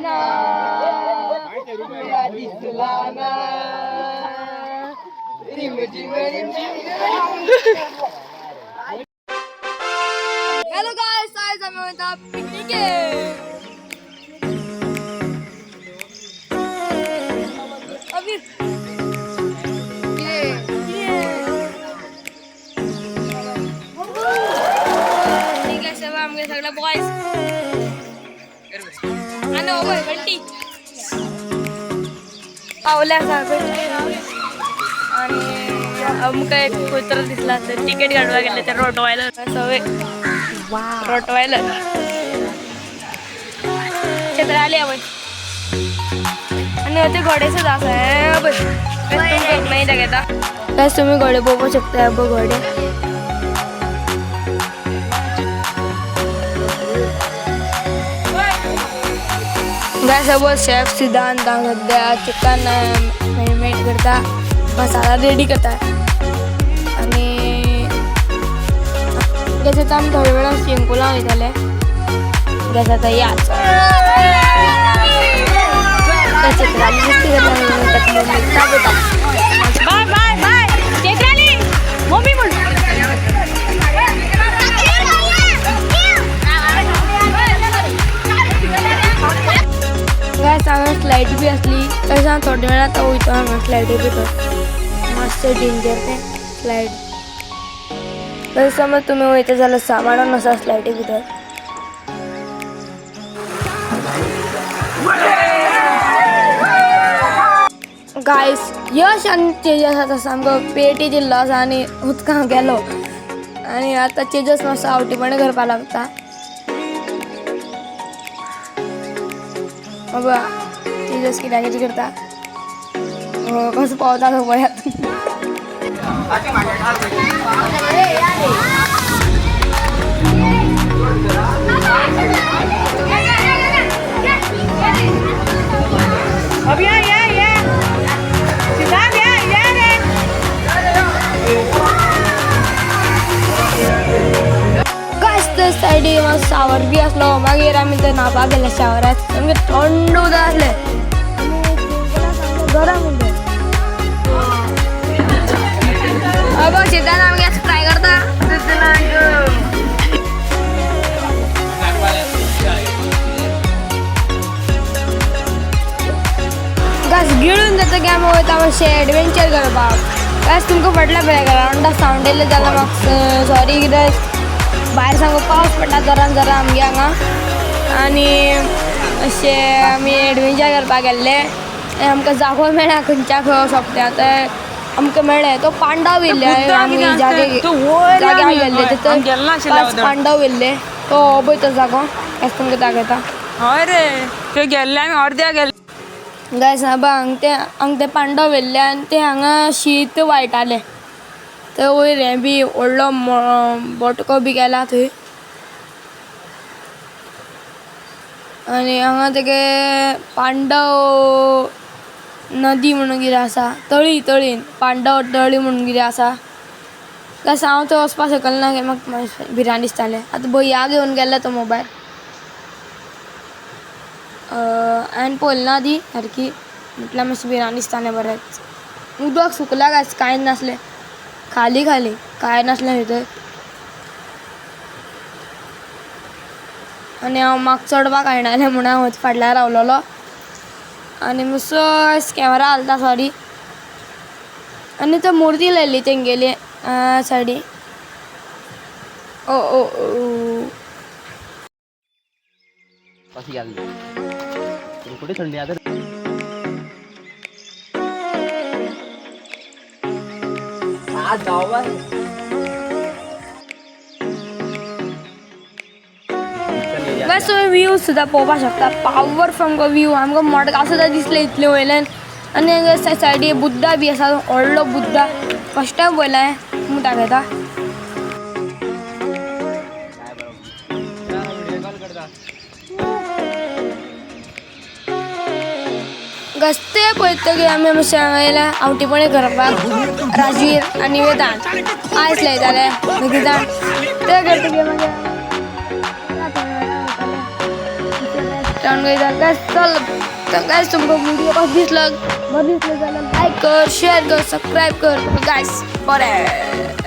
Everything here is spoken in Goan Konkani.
ना, तुला दिसला ना. रिम झिम रिम झिम. हॅलो गायस, आज आमी वयता पिकनिके. अबीर. ठीक आहे, सगळं आमगे सगळं बॉयज आणि ओबय बंटी पावल्या आणि आमकां एक कुत्रो दिसला तर तिकेट काडपाक गेले ते रोटवायलर सवय रोटवायलर चित्राली आवय आणि ते घोडे सुद्दां आसा. हे पळय, तुमकां मागीर दाखयता. गायस, तुम्ही घोडे पळोवपाक शकता. बघ घोडे. गायस, अब शेफ सिद्धांत सध्या चिकन मॅरिनेट करता, मसाला रेडी करता. आणि गॅस, आता आमी थोड्या वेळान शिंकुला वयतले. गॅस, आता याच चित्राली दिसती करता. बाय बाय बाय चैत्राली, मम्मी म्हण. गायस, हांगा स्लायड बी आसली. तशें हांव थोड्या वेळान आतां वयतो हांगा स्लायडी भितर. मातशें डेंजर तें स्लायड. तशें समज तुमी वयता जाल्यार सांबाळून आसा स्लायडी भितर. गायस, यश आनी तेजस आतां सामको पेटी दिल्लो आसा आनी उदकां गेलो आनी आतां तेजस मातसो आवटीपणां करपाक लागता. बाबा, तेजस कित्याक कितें करता, कसो पावता तो पळयात. अभी या या या सिद्धांत, या या रे. गायस, ते सायडी मातसो शावर बी आसलो. मागीर आमी थंय न्हांवपाक गेले शावरात. सामकें थंड उदक आसलें आनी सामकें गरम उदक. अगो सिद्धांत, आमगे ट्राय करता. गायस, गिळून जाता की आमी वयता मातशें एडवेंचर करपाक. गायस, तुमकां फाटल्या बॅकग्रावंडा सावंड येयलें जाल्यार म्हाका सॉरी, कित्याक भायर सामको पावस पडटा जरा जरा आमगे हांगा. आनी अशें आमी एडवेंचर करपाक गेल्ले आनी आमकां जागो मेळना खंयच्या खंय सोंपता. आतां आमकां मेळ्ळें तो पांडव येयल्ले. आमी जागे जाग्यार गेल्ले तिथं पांच पांडव येयल्ले. तो पळय तो जागो. गायस, तुमकां दाखयता. हय रे, ते गेल्ले आमी अर्द्या गेल्ले. गायस, आबा हांगा ते, हांगा ते पांडव येयल्ले आनी ते हांगा शीत वाळटाले. थंय वयर हें बी व्हडलो बोटको बी केला थंय. आनी हांगा तेगे पांडव नदी म्हणून कितें आसा, तळी, तळी, पांडव तळी म्हणून कितें आसा. गायस, हांव थंय वचपाक शकलें ना, म्हाका मातशें भिरांत दिसतालें. आतां भंया घेवन गेल्लो तो मोबायल. हांवें पळयली ना ती सारकी, म्हटल्यार मातशें भिरांत दिसतालें बरेंच. उदक सुकलां गायस, कांय नासलें. खाली खाली, कांय नासलें भितर. आनी हांव म्हाका चडपाक कळनासलें म्हणून हांव फाटल्यान रावलेलो आनी मातसो कॅमेरा हालता, सॉरी. आनी थंय मुर्ती लायल्ली तेंगेली सायडी. ओ ओ ओ. कशी गेल्ली कुठे थंडी आता. आज गावात. गायस, तुमी व्यू सुद्दां पळोवपाक शकता. पावर सामको व्यू. आमकां मडगांव सुद्दां दिसलें इतलें वयल्यान. आनी हांगा सायडी बुद्धा बी आसा, व्हडलो बुद्धा. फर्स्ट टायम पळयला हांवें. तुमकां दाखयता. व्हिडिओ कॉल करता. गायस, ते पळयतकीर आमी मातशें हांगा येयल्या आवटीपणी करपाक. राजवीर आनी वेदांत आयस लायताले दोगी जाण. ते करतकीर मागीर राउंड वयता गायस. चल तर गायस, तुमकां व्हिडिओ कसो दिसलो, बरें दिसलो जाल्यार लायक कर, शेअर कर, सबस्क्रायब कर गायस. बरें.